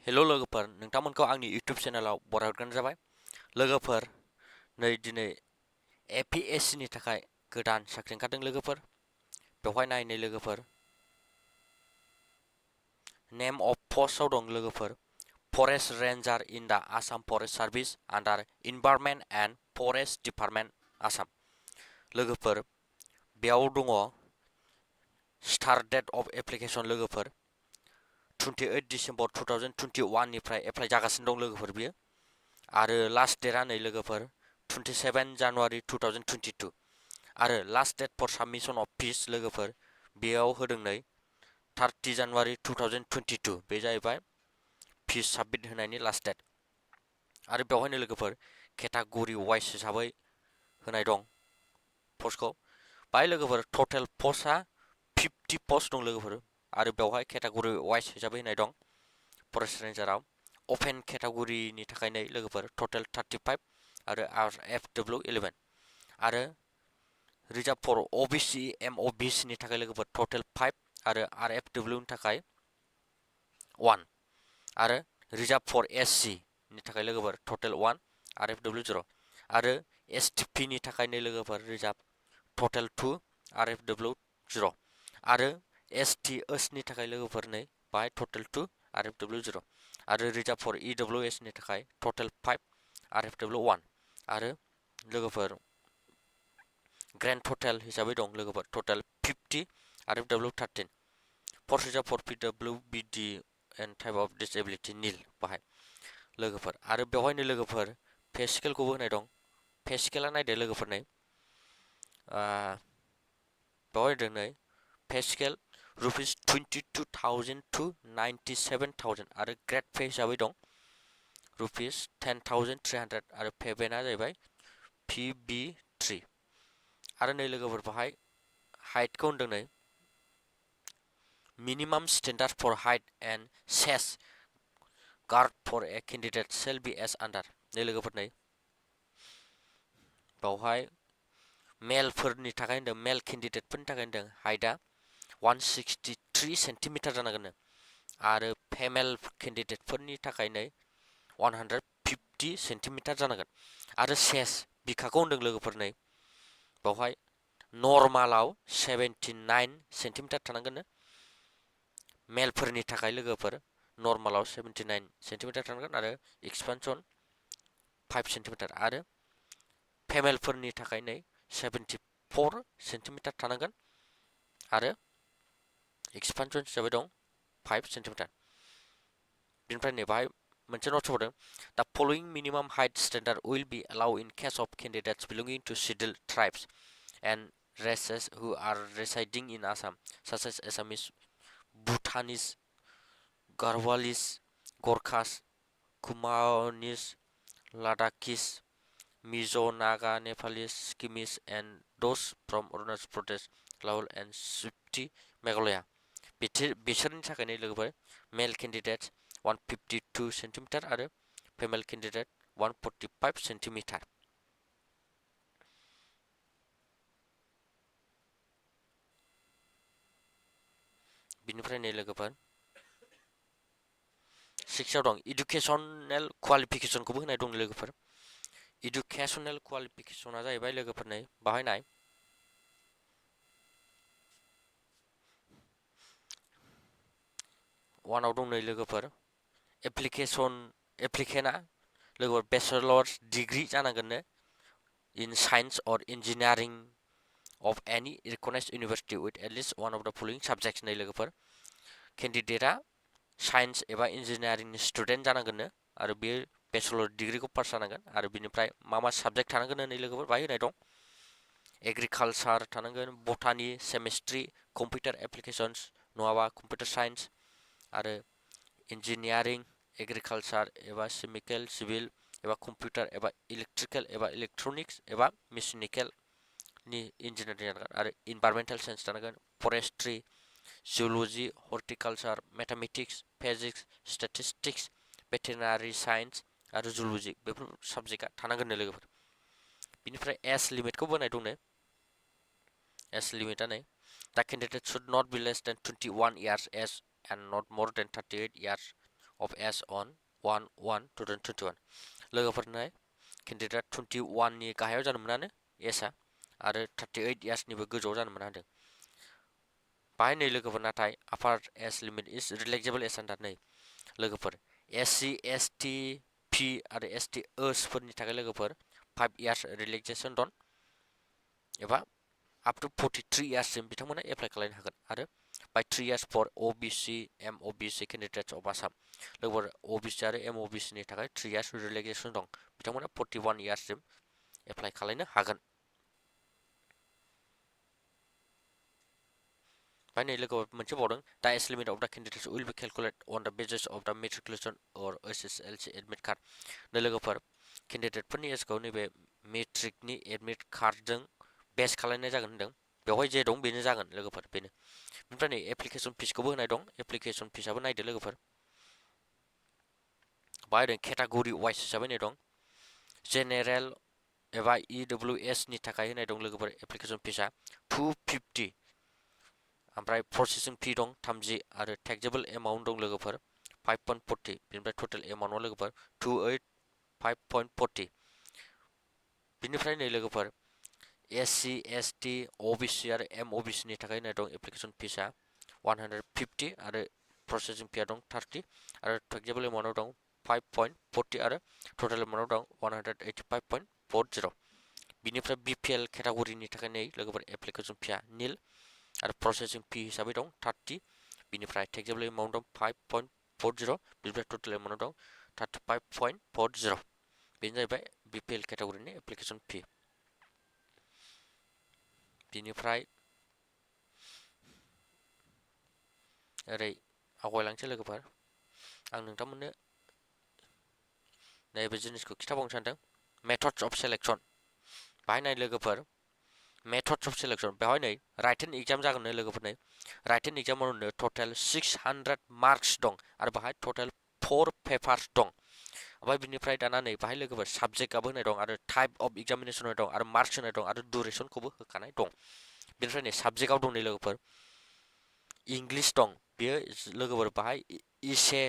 हेल' लोगोफोर नोंथांमोनखौ आंनि इउटुब चेनेलाव बरायहरग्रोनाय जाबाय लोगोफोर नै दिनै APSC नि थाखाय गोदान साख्रि ओंखारदों लोगोफोर बेवहाय नायनो लोगोफोर नेम अफ पस्टआव दं लोगोफोर फरेस्ट रेन्जार इन दा Assam forest service under environment and forest department Assam लोगोफोर बेयाव दङ स्टार्ट डेट अफ एप्लिकेसन लोगोफोर 28 डिसेम्बर 2021 निफ्राय एप्लाइ जागासिनो दं लोगोफोर बियो आरो लास्ट डेटआ नै लोगोफोर 27 जानुवारि 2022 आरो लास्ट डेट फर साबमिसन अफ फिस लोगोफोर बेयाव होदों नै 30 जानुवारि 2022 बे जाहैबाय फिस साबमिट होनायनि लास्ट डेट आरो बेवहायनो लोगोफोर केटागरि वाइज हिसाबै होनाय दं पस्टखौ बाय लोगोफोर टटेल पस्टआ 50 पस्ट दं लोगोफोर आरो बेवहाय केटागरि वाइज हिसाबै होनाय दं फरेस्ट रेन्जाराव अपेन केटागरिनि थाखाय नै लोगोफोर टटेल 35 आरो RFW 11 आरो रिजार्भ फर OBC MOBC नि थाखाय लोगोफोर टटेल 5 आरो RFW नि थाखाय 1 आरो रिजार्भ फर SC नि थाखाय लोगोफोर टटेल 1 RFW 0 आरो STP नि थाखाय नै लोगोफोर रिजार्भ टटेल 2 RFW 0 आरो STS नि थाखाय लोगोफोर नै बाय टटेल 2 RFW 0 आरो रिजार्भ फर EWS नि थाखाय टटेल 5 RFW 1 आरो लोगोफोर ग्रेन्ड टटेल हिसाबै दं लोगोफोर total 50 RFW 13 first reserve for PWBD and type of disability nil बाहाय लोगोफोर आरो बेवहायनो लोगोफोर पे स्केलखौबो होनाय दं पे स्केला नायदो लोगोफोर नै बेवहाय होदों नै पे स्केल रुपिस 22,000 to 97,000 आरो ग्रेड पे हिसाबै दं रुपिस 10,300 आरो पेमेन्टआ जाहैबाय PB3 आरो नै लोगोफोर बाहाय हाइटखौ होनदों नै minimum standard for height and chest girth for a candidate shall be as under नै लोगोफोर नै बावहाय मेलफोरनि थाखाय होनदों मेल केन्डिडेटफोरनि थाखाय होनदों हाइटआ 163 सेन्टिमिटार जानांगोन आरो फेमेल केन्डिडेटफोरनि थाखाय नै 150 सेन्टिमिटार जानांगोन आरो सेस बिखाखौ होनदों लोगोफोर नै बावहाय नर्मालाव 79 सेन्टिमिटार थानांगोन मेलफोरनि थाखाय लोगोफोर नर्मालाव 79 सेन्टिमिटार थानांगोन आरो एक्सपानसन 5 सेन्टिमिटार आरो फेमेलफोरनि थाखाय नै 74 सेन्टिमिटार थानांगोन आरो एक्सपानसन हिसाबै दं 5 सेन्टिमिटार बिनिफ्राय नै बाहाय मोनसे नोट्स हरदों दा following minimum height standard will be allow in case of candidates belonging to scheduled tribes and races who are residing in Assam such as Assamese Bhutanese Garhwalis Gorkhas Kumaonis Ladakhis Mizo Naga Nepalis Sikkimis and those from Arunachal Pradesh Lahaul and Spiti Meghalaya बिसोरनि थाखायनो लोगोफोर मेल केन्डिडेट 152 सेन्टिमिटार आरो female candidate 145 centimetre बिनिफ्राय नै लोगोफोर 6 आव दं educational क्वालिफिकेसनखौबो होनाय दं लोगोफोर इडुकेसनेल क्वालिफिकेसना जाहैबाय लोगोफोर नै बाहायनाय 1 आव दं नै लोगोफोर एप्लिकेन्टआ लोगोफोर बेचलर्स डिग्री जानांगोननो इन साइन्स और engineering of any recognized university with at least one of the following subjects नै लोगोफोर केन्डिडेटआ साइन्स एबा इन्जिनियारिंनि स्टुडेन्ट जानांगोननो आरो बे बेचलर डिग्रीखौ पास जानांगोन आरो बिनिफ्राय मा साबजेक्ट थानांगोन नै लोगोफोर बाहाय होनाय दं एग्रिकालचार थानांगोन बटानि केमिस्ट्रि कम्पिउटार एप्लिकेशन्स नङाबा कम्पिउटार साइन्स आरो इन्जिनियारिं एग्रिकालचार एबा केमिकेल सिभिल एबा कम्पिउटार एबा इलेक्ट्रिकेल एबा इलेक्ट्रनिक्स एबा मेकानिकेल नि इन्जिनियारिं जानांगोन आरो इनभाइरमेन्टेल साइन्स थानांगोन फरेस्ट्रि geology हर्टिकालचार mathematics physics statistics veterinary science आरो जुल'जि बेफोर साबजेक्टआ थानांगोननो लोगोफोर बिनिफ्राय एज लिमिटखौ होनाय दंनो एज लिमिटआ नै दा candidate should not be less than 21 years age and not more than 38 years of as on 1/1/2021 लोगोफोरनो केन्डिडेट 21 नि गाहायाव जानो मोनानो एजआ आरो 38 इयार्सनिबो गोजौआव जानो मोना होनदों बाहाय नै लोगोफोर नाथाय आपार एज लिमिट इज रिलेक्सेबल एज आन्डार नै लोगोफोर SC ST P आरो ST ओस फोरनि थाखाय लोगोफोर 5 इयार्स रिलेक्सेसन दं एबा up to 43 इयार्ससिम बिथांमोना एप्लाइ खालामनो हागोन आरो by 3 years for OBC MOBC candidates of Assam लोगोफोर OBC आरो MOBC नि थाखाय 3 years रिलेक्सेसन दं बिथांमोना 41 इयार्ससिम एप्लाइ खालामनो हागोन बाय नै लोगोफोर मोनसे बावदों the age limit of the candidates will be calculated on the basis of the matriculation or SSLC admit card नै लोगोफोर केन्डिडेटफोरनि एजखौ नैबे मेट्रिकनि एडमिट कार्डजों बेस खालामनाय जागोन होनदों बेवहाय जे दं बेनो जागोन लोगोफोर बेनो बेनिफ्राय नै एप्लिकेसन फिसखौबो होनाय दं एप्लिकेसन फिसाबो नायदो लोगोफोर बाहाय दं केटागरि वाइज हिसाबै होनाय दं जेनेरेल एबा EWS नि थाखाय होनाय दं लोगोफोर एप्लिकेसन फिसा 250 ओमफ्राय प्रसेसिं फी दं 30 आरो टेक्सेबल एमाउन्ट दं लोगोफोर 5.40 बेनिफ्राय टोटल एमाउन्टआ लोगोफोर 285.40 बिनिफ्राय नै लोगोफोर SC ST OBC आरो MOBC नि थाखाय होनाय दं एप्लिकेसन फिसा 150 आरो प्रसेसिं फीआ दं 30 आरो टेक्सेबल एमाउन्टआव दं 5.40 आरो टोटल एमाउन्टआव दं 185.40 बिनिफ्राय BPL केटागरिनि थाखाय नै लोगोफोर एप्लिकेसन फीआ निल आरो प्रसेसिं फी हिसाबै दं 30 बिनिफ्राय टेक्सेबल एमाउन्ट दं 5.40 बिनिफ्राय टोटल एमाउन्ट दं 35.40 बेनो जाहैबाय BPL केटागरिनि एप्लिकेसन फी बिनिफ्राय ओरै आवगायलांसै लोगोफोर आं नोंथांमोननो नैबे जिनिसखौ खिथाबावनो सानदों मेथड्स अफ सेलेक्शन बाहाय नाय लोगोफोर मेथड्स अफ सेलेक्शन बेवहाय नै राइटेन एग्जाम जागोन नो लोगोफोर नै राइटेन एग्जामाव टोटल 600 मार्क्स दं आरो बाहाय टोटल 4 पेपार्स दं ओमफ्राय बिनिफ्राय दाना नै बाहाय लोगोफोर साबजेक्टआबो होनाय दं आरो टाइप अफ एग्जामिनेसन होनाय दं आरो मार्क्स होनाय दं आरो दुरेसनखौबो होखानाय दं बिनिफ्राय नै साबजेक्टआव दं नै लोगोफोर इंलिश दं बेयो लोगोफोर बाहाय इसे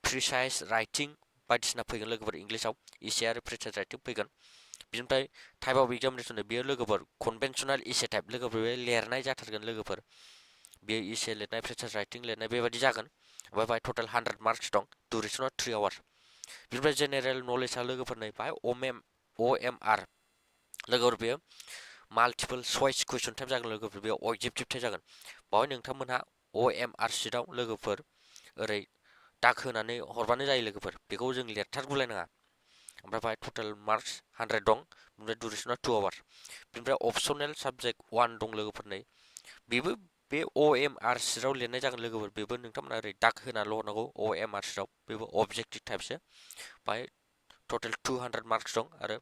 प्रिसाइज राइटिं बायदिसिना फैगोन लोगोफोर इंलिशआव इसे आरो प्रिसाइज राइटिं फैगोन बिनिफ्राय टाइप अफ एग्जामिनेसन बेयो लोगोफोर कनभेनसनेल इसे टाइप लोगोफोर बे लिरनाय जाथारगोन लोगोफोर बेयो इसे लिरनाय प्रिसाइज राइटिं लिरनाय बेबायदि जागोन ओमफ्राय बाहाय टोटल 100 मार्क्स दं दुरेसना 3 आवार्स बिनिफ्राय जेनेरेल नलेजआ लोगोफोर नै बाहाय OMR लोगोफोर बेयो माल्टिपल चॉइस कुइसन टाइप जागोन लोगोफोर बेयाव ऑब्जेक्टिव टाइप जागोन बाहाय नोंथांमोनहा OMR शीटआव लोगोफोर ओरै दाग होनानै हरबानो जायो लोगोफोर बेखौ जों लिरथारगुलायनाङा ओमफ्राय बाहाय टोटल मार्क्स 100 दं ओमफ्राय दुरेसना 2 आवार्स बिनिफ्राय अपसनेल साबजेक्ट 1 दं लोगोफोर नै बेबो बे OMR शीटआव लिरनाय जागोन लोगोफोर बेबो नोंथांमोना ओरै दाग होनानैल' हरनांगौ OMR शीटआव बेबो ऑब्जेक्टिव टाइपसो बाहाय टोटल 200 मार्क्स दं आरो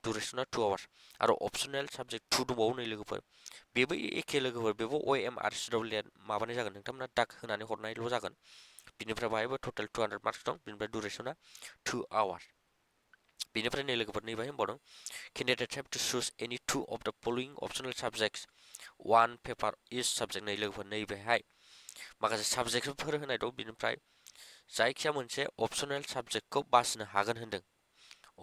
दुरेसना 2 आवार्स आरो अपसनेल साबजेक्ट 2 दंबावो नै लोगोफोर बेबो एखे लोगोफोर बेबो OMR शीटआव माबानाय जागोन नोंथांमोना दाग होनानै हरनायल' जागोन बिनिफ्राय बाहायबो टोटल 200 मार्क्स दं बिनिफ्राय दुरेसना 2 आवार्स बिनिफ्राय नै लोगोफोर नैबे होनबावदों candidates have to choose any two of the following optional subjects one paper each subject नै लोगोफोर नैबेहाय माखासे साबजेक्टफोर होनाय दं बिनिफ्राय जायखिया मोनसे अपसनेल साबजेक्टखौ बासिनो हागोन होनदों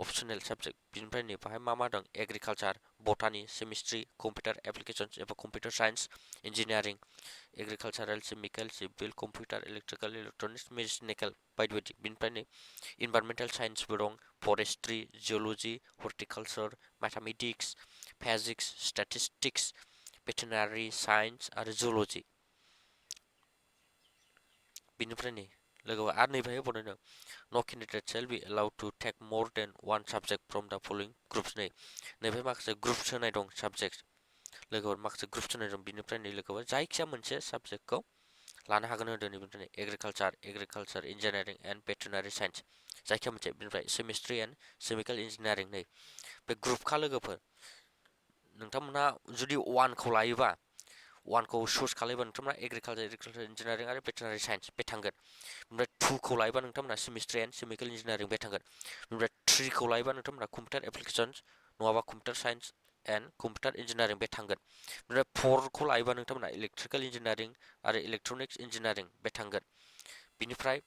अपसनेल साबजेक्ट बिनिफ्राय नै बाहाय मा दं agriculture botany chemistry computer applications एबा computer science engineering agricultural chemical civil computer electrical electronics medicinal बायदि बायदि बिनिफ्राय नै इनभाइरमेन्टेल साइन्सबो दं forestry geology horticulture mathematics physics statistics veterinary science आरो जुल'जि बिनिफ्राय नै लोगोफोर आरो नैबेहाय होबावदों no candidate shall be allowed to take more than one subject from the following groups नैबे माखासे ग्रुप्स होनाय दं साबजेक्ट लोगोफोर माखासे ग्रुप्स होनाय दं बिनिफ्राय नै लोगोफोर जायखिया मोनसे साबजेक्टखौ लानो हागोन होदों नैबेनिफ्राय एग्रिकालचार इन्जिनियारिं एन्ड भेटेनारि साइन्स जायखिया मोनसे बिनिफ्राय केमिस्ट्रि एन्ड केमिकेल इन्जिनियारिं नै बे ग्रुपखा लोगोफोर नोंथांमोनहा जुदि 1 खौ लायोबा 1 खौ चुज खालामोबा नोंथांमोना एग्रिकालचार इन्जिनियारिं आरो भेटेनारि साइन्स बे थांगोन ओमफ्राय 2 खौ लायोबा नोंथांमोना केमिस्ट्रि एन्ड केमिकेल इन्जिनियारिं बे थांगोन ओमफ्राय 3 खौ लायोबा नोंथांमोना कम्पिउटार एप्लिकेशन्स नङाबा computer science and computer engineering बे थांगोन ओमफ्राय 4 खौ लायोबा नोंथांमोना इलेक्ट्रिकेल इन्जिनियारिं आरो इलेक्ट्रनिक्स इन्जिनियारिं बे थांगोन बिनिफ्राय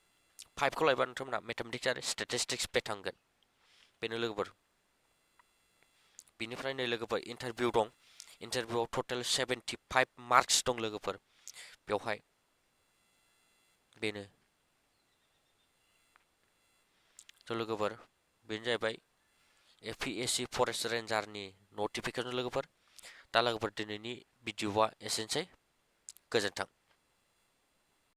5खौ लायोबा नोंथांमोना मेथामेटिक्स आरो स्टेटिस्टिक्स बे थांगोन। बेनो लोगोफोर। बिनिफ्राय नै लोगोफोर इन्टारभिउ दं। इन्टारभिउआव टटेल 75 मार्क्स दं लोगोफोर। बेवहाय बेनो थ' लोगोफोर बेनो जाहैबाय APSC फरेस्ट रेन्जारनि नटिफिकेसन लोगोफोर। दा लोगोफोर दिनैनि भिडिअआ एसेनोसै। गोजोन्थों।